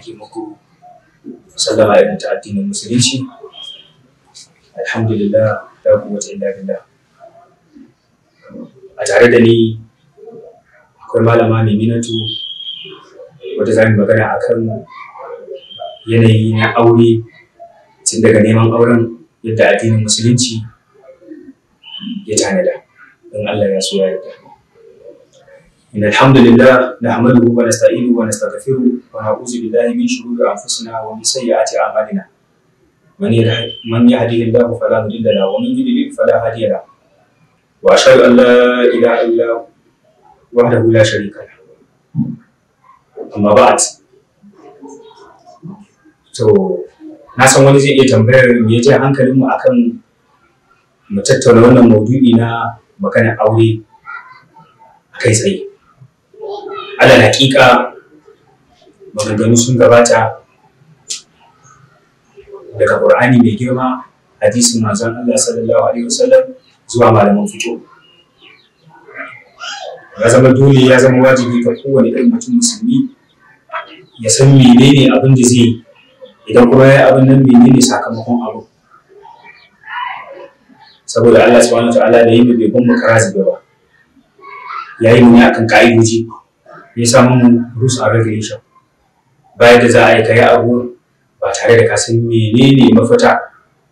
Ke muku sallama irin ta addinin musulunci. Alhamdulillah, la quwwata illa billah. A tare da ni akwai malama Maimunatu wadda za mu magana akan yanayi na aure tun daga neman auren yadda addinin musulunci ya tanada in Allah ya so ya yarda. إن الحمد لله نحمده ونستعينه ونستغفره ونعوذ بالله من شرور أنفسنا ومن سيئات أعمالنا. من يهده الله فلا مضل له ومن يضلل فلا هادي له. وأشهد أن لا إله إلا هو وحده لا شريك له. أما بعد. To na san wani zai iya tambayar me ya ja hankalinmu akan mu tattauna wannan maudu'i na maganar aure a kai tsaye. Alal haƙiƙa maganganu sun gabata daga Ƙur'ani mai girma, hadisin manzon Allah sallallahu alaihi wasallam zuwa malaman fiqh. Ya zama dole, ya zama wajibi ga kowane irin mutum musulmi ya san menene abin da zai yi, idan kuma ya yi abin nan menene sakamakon abu. Saboda Allah subhanahu wa ta'ala da yi mu bai bar mu kara zube ba, ya yi mu ne akan ka'idoji, ya samu mu rules and regulation. Bayan da za a yi ka yi abu ba tare da ka san menene mafita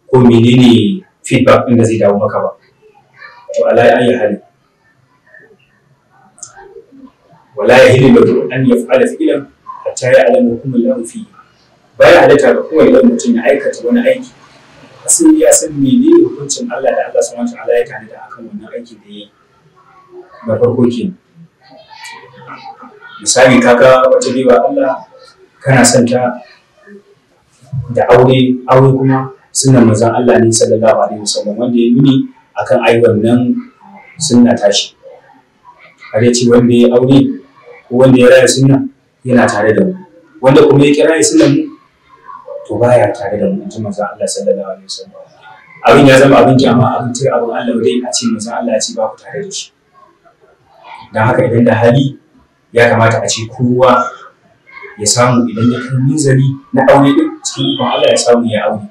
ko menene feedback ɗin da zai dawo maka ba. To ala ayi hali, wala yahillu lahu an yaf'ala fi'lan hatta ya'lama hukma Allahu fihi. Baya halatta ga kowane irin mutum ya aikata wani aiki sai ya san menene hukuncin Allah da Allah subhanahu wa ta'ala ya tanada akan wannan aiki da yayi. Na farko kenan. Misali, kaga wata baiwa Allah kana son ta da aure, aure kuma sunnan manzon Allah ne sallallahu alaihi wasallam wanda ya nuni akan ai wannan sunna tashi. Har ya ce wanda ya aure ko wanda ya raya sunna yana tare da mu, wanda kuma ya kira sunnan mu to baya tare da mu, in ji manzon Allah sallallahu alaihi wasallam. Abin ya zama abin kyama, abin tir, abin Allah dai a ce manzon Allah ya ce ba ku tare da shi. Don haka idan da hali ya kamata a ce kowa ya samu idan ya kai minzali na aure din cikin ikon Allah ya samu ya aure.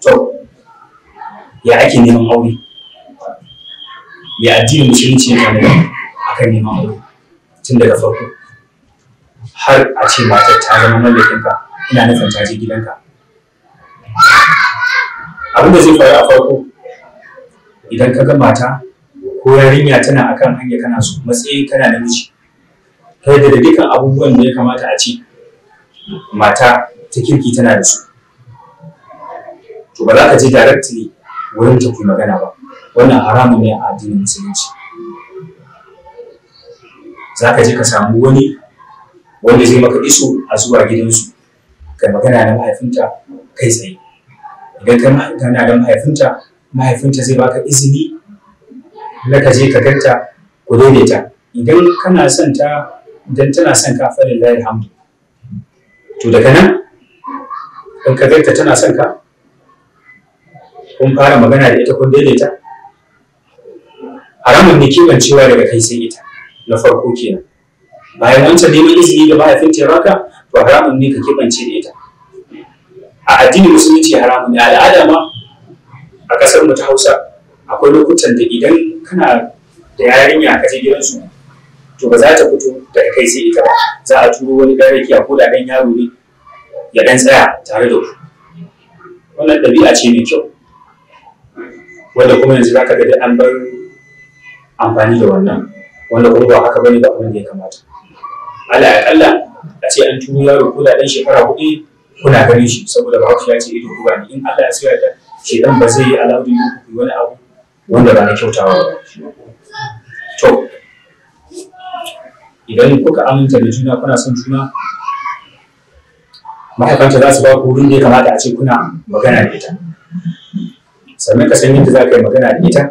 To ya ake neman aure? Ya addinin musulunci ya tanada akan neman aure tun daga farko har a ce matar ta zama mallakinka, ina nufin ta je gidanka. Abin da zai faru a farko, idan ka ga mata ko yarinya tana akan hanya kana so, matsayin kana namiji, kai da dukkan abubuwan da ya kamata a ce mata ta kirki tana da su, to ba za ka je directly wurin ta ku magana ba. Wannan haramun ne a addinin musulunci. Za ka je ka samu wani wanda zai maka iso a zuwa gidansu, kai magana da mahaifinta kai tsaye. Idan kai magana da mahaifinta, mahaifinta zai baka izini na ka je ka ganta ku daidaita. Idan kana son ta, idan tana son ka, fa lillahi alhamdu. To daga nan in ka ganta tana son ka, kun fara magana da ita kun daidaita, haramun ne keɓancewa daga kai sai ita. Na farko kenan. Bayan wancan neman izini da mahaifinta ya baka, to haramun ne ka keɓance da ita. A addinin musulunci haramun ne. Al'ada ma a ƙasar mu ta Hausa akwai lokutan da idan kana da yarinya ka je gidansu, to ba za ta fito daga kai sai ita ba. Za a turo wani ɗan rakiya ko da ɗan yaro ne ya ɗan tsaya tare da ku. Wannan ɗabi'a ce mai kyau wanda kuma yanzu za ka ga an bar amfani da wannan, wanda kuma ba haka bane ba abin da ya kamata. Ala aƙalla a ce an turo yaro ko da ɗan shekara 4 kuna ganin shi, saboda Bahaushe ya ce ido ruwa ne. In Allah ya so ya yarda, shedan ba zai yi al'adun ku wani abu wanda ba na kyautawa ba. To idan kuka aminta da juna kuna son juna, mahaifanta za su ba ku wurin da ya kamata a ce kuna magana da ita. Sannan ka san yadda za ka yi magana da ita.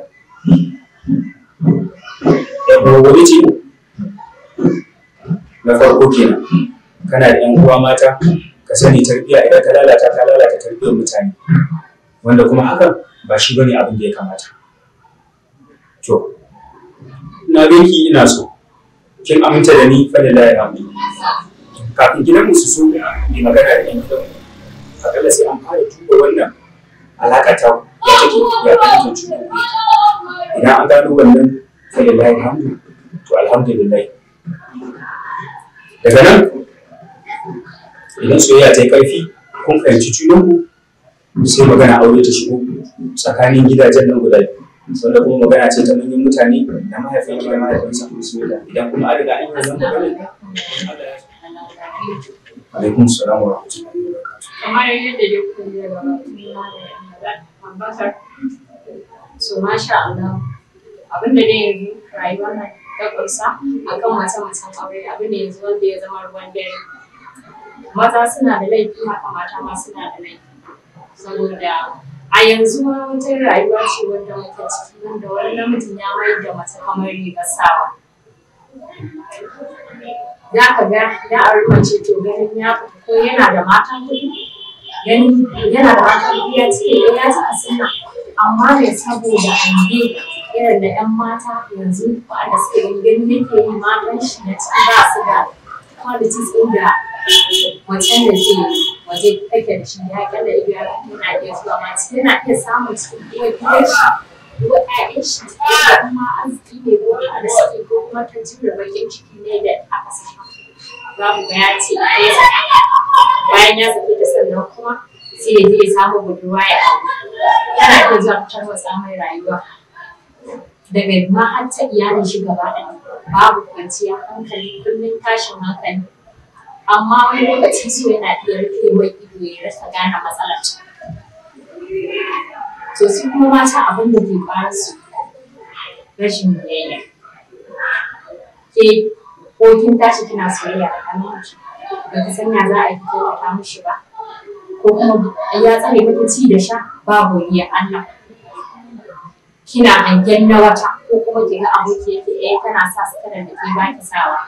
Wani ce na farko kenan, kana da 'yan uwa mata, ka sani tarbiyya idan ka lalata, ka lalata tarbiyyar mutane, wanda kuma hakan ba shi bane abin da ya kamata. To na ganki ina so, kin aminta da ni, fa lillahi alhamdu. Kafin gidanmu su so mai magana da 'yan gidanmu, akalla sai an fara duba wannan alaƙa ta ya take, ya fahimtar juna ku yake. Idan an gano wannan, falillahi alhamdu, to alhamdulillah. Daga nan idan soyayya ta yi ƙarfi, kun fahimci junanku, sai magana aure ta shigo tsakanin gidajen nan guda biyu, wanda kuma magana ce ta manyan mutane da mahaifinki da mahaifinsa. Idan kuma an riga an yi wannan maganar, Allah ya alaikum salam wa rahmatullahi wa barakatuh. Kamar yadda dai kuka ji daga bakin Malam Abubakar, so masha Allah, abin da dai yanzu rayuwar nan ta ƙunsa akan mace-macen aure, abin da yanzu wanda ya zama ruwan dare. Maza suna da laifi, haka mata ma suna da laifi. Saboda a yanzu ma wata rayuwa ce wanda muke ciki, wanda wani namijin ya mai da mace kamar rigar sawa. Za ka ga ya auri mace, to ganin ya fita ko yana da mata huɗu, ganin yana da mata huɗu ya ce ya ci a sunna, amma ne saboda hange irin da 'yan mata yanzu waɗanda suke gani, gani yake yi matan shi na ciki ba su da qualities ɗin da macen da ke waje take da shi. Ya kyalla ido ya yana iya zuwa ma ciki, yana iya samun cikin uwar gidan shi, uwar 'ya'yan shi, da kuma arziki ne ko arziki ko kuma ta jure baƙin ciki ne da aka saka. Za ku ga ya ce ita ya saka. Bayan ya sake ta, sannan kuma sai ya je ya samu budurwa ya aure. Yana iya zuwa ta tarwatsa mai rayuwa. Daga ma har ta iyalin shi gaba ɗaya, babu kwanciyar hankali, kullum tashin hankali. Amma wani lokaci so yana iya rufe mai ido ya rasa gane matsalar. To su kuma mata, abin da ke ƙwarar su rashin biyayya. Ke ko kin tashi kina soyayya da ɗan namiji, ba ki san ya za a yi ki kyautata mishi ba, ko kuma ya tsare miki ci da sha, ba godiya Allah. Kina hangen na wata, ko kuma ki ga aboki yake eh tana sa suturar da ke ba ki sawa.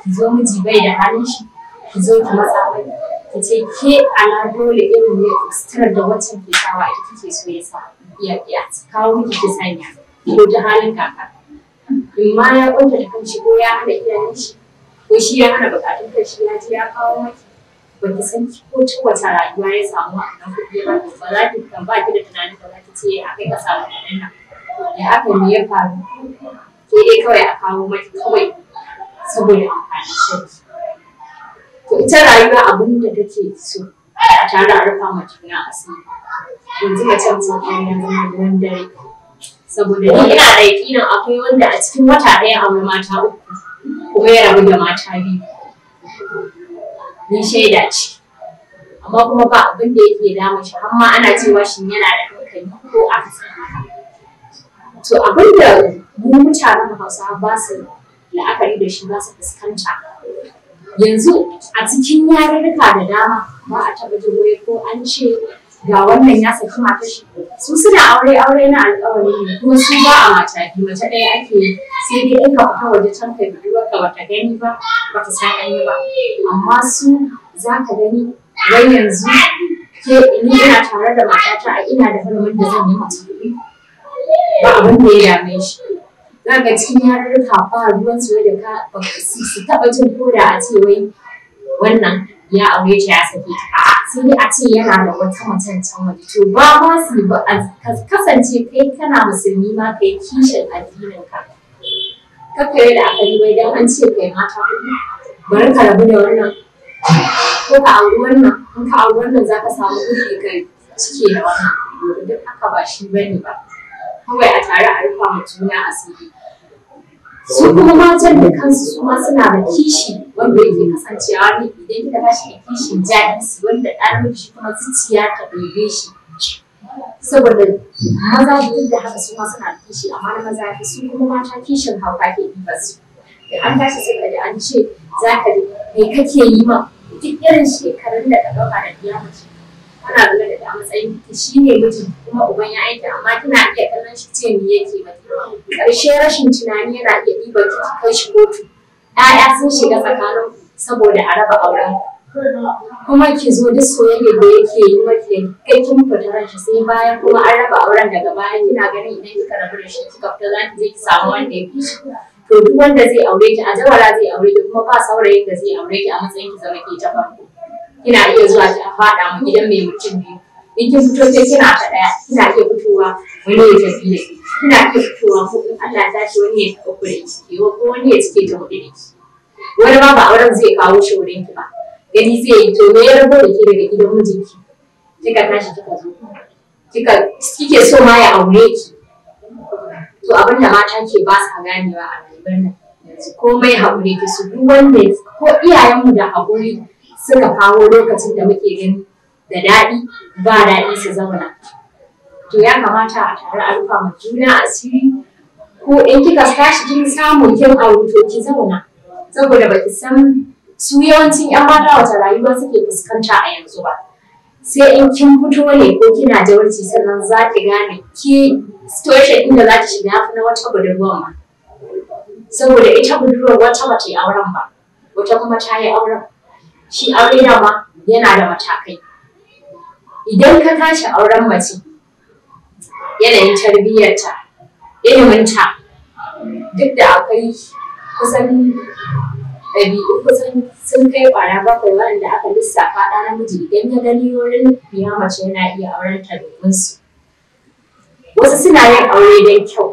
Ki zo miji bai da halin shi, ki zo ki matsa mai, ki ce ke ala dole irin ne suturar da waccan ke sawa ita kike so ya sa, ya kawo miki ki sanya, ko ta halin kaka. In ma ya ƙuntata kanshi ko ya hana iyayen shi, ko shi ya hana buƙatun kanshi, ya je ya kawo maki. Ba ki san ko ta wace rayuwa ya samu wannan kuɗi ba, ba za ki kan ba ki da tunanin ba za ki ce ya aka yi ka samu kuɗin nan, ya aka me ya faru. Ke dai kawai a kawo maki kawai saboda amfanin kanki. To ita rayuwa abin da take so a tare a rufa ma juna asiri. Yanzu mace-macen aure ya zama ruwan dare. Saboda ni ina da yaƙinin akwai wanda a cikin wata ɗaya auri mata uku, kuma ya rabu da mata biyu. Ni shaida ce. Amma kuma ba abin da yake damun shi, har ma ana cewa shin yana da hankali ko akasin haka. To abin da mu mutanen Hausawa ba su la'akari da shi, ba su fuskanta. Yanzu a cikin yarurruka da dama ba a taɓa jin wai ko an ce ga wannan ya saki matar shi. Su suna aure, aure na alƙawari ne, kuma su ba a mata biyu, mace ɗaya ake yi, sai dai in ka fita waje can kai budurwarka bata gani ba, bata san an yi ba. Amma su za ka gani wai yanzu ke ni ina tare da matata, ai ina da hurumin da zan yi mace huɗu. Ba abin da ya dame shi. Za ka cikin yarurruka ba ruwan su da ka su taɓa jin ko da a ce wai wannan ya aure ta ya sake ta. A'a, sai dai a ce yana da wata macen can waje. To ba ma su ba a kasance kai kana musulmi ma kai kishin addinin ka. Kar ka yi la'akari wai dan an ce kai mata huɗu, bari ka rabu da wannan ko ka auri wannan, in ka auri wannan za ka samu gurbi ka cike da wannan. Duk haka ba shi bane ba. Kawai a tare a rufa ma juna asiri. Su kuma matan da kansu su ma suna da kishi wanda yake kasancewa ne idan kika tashi da kishin jahilci, wanda ɗa namiji kuma zuciya ta ɗebe shi. Saboda maza duk da haka su ma suna da kishi, amma na maza fi. Su kuma mata kishin hauka ke ɗibar su. Da an tashi sai ka ji an ce za ka ji me kake yi ma, duk irin shekarun da ka ɗauka da ɗiya mace, kana zaune da ita a matsayin ki shi ne mijin kuma uban ya aiki, amma kina iya kallon shi ce me yake maki. Ƙarshe rashin tunani yana iya ɗibar ki, ki kai shi kotu. ‘Ya'ya sun shiga tsakanin saboda a raba auren. Kuma ki zo duk soyayyar da yake yi maki kai kin fita ran shi, sai bayan kuma an raba auren daga baya kina ganin idan kika rabu da shi kika fita za ki je ki samu wanda ya fi shi. To duk wanda zai aure ki a jawara zai aure ki, kuma ba saurayin da zai aure ki a matsayin ki zama ke ta farko. Kina iya zuwa ki faɗa mu gidan mai mutum biyu. In kin fito sai kina ta ɗaya, kina iya fitowa wani ya tafi da ke. Kina iya fitowa ko in Allah ya tashi wani ya taɓa ku da ki, ko wani ya cike ta huɗu da ki. Wani ma ba auren zai kawo shi wurin ki ba. Gani zai yi to me ya rabo da ke daga gidan mijinki? Kika tashi kika zo. Kika kike so ma ya aure ki. To abin da mata ke ba sa ganewa a rayuwar nan yanzu, komai haƙuri ke su. Duk wanda ko iyayenmu da haƙuri suka kawo lokacin da muke gani da daɗi ba daɗi su zauna. To ya kamata a tare a rufa ma juna asiri, ko in kika tashi kin samu kin auri, to ki zauna, saboda baki san su yawancin 'yan mata wata rayuwa suke fuskanta a yanzu ba. Sai in kin fito ne ko kina jawarci sannan za ki gane ki situation inda za ki shiga fi na wata budurwar ma. Saboda ita budurwar wata ba ta yi auren ba, wata kuma ta yi auren. Shi aure dama yana da matakai. Idan ka tashi auren mace, yanayin tarbiyyarta, iliminta, duk da akwai kusan ɗabi'u kusan sun kai ƙwara 7 waɗanda aka lissafa ɗa namiji idan ya gani wurin ya mace yana iya auren ta domin su. Wasu suna yin aure don kyau,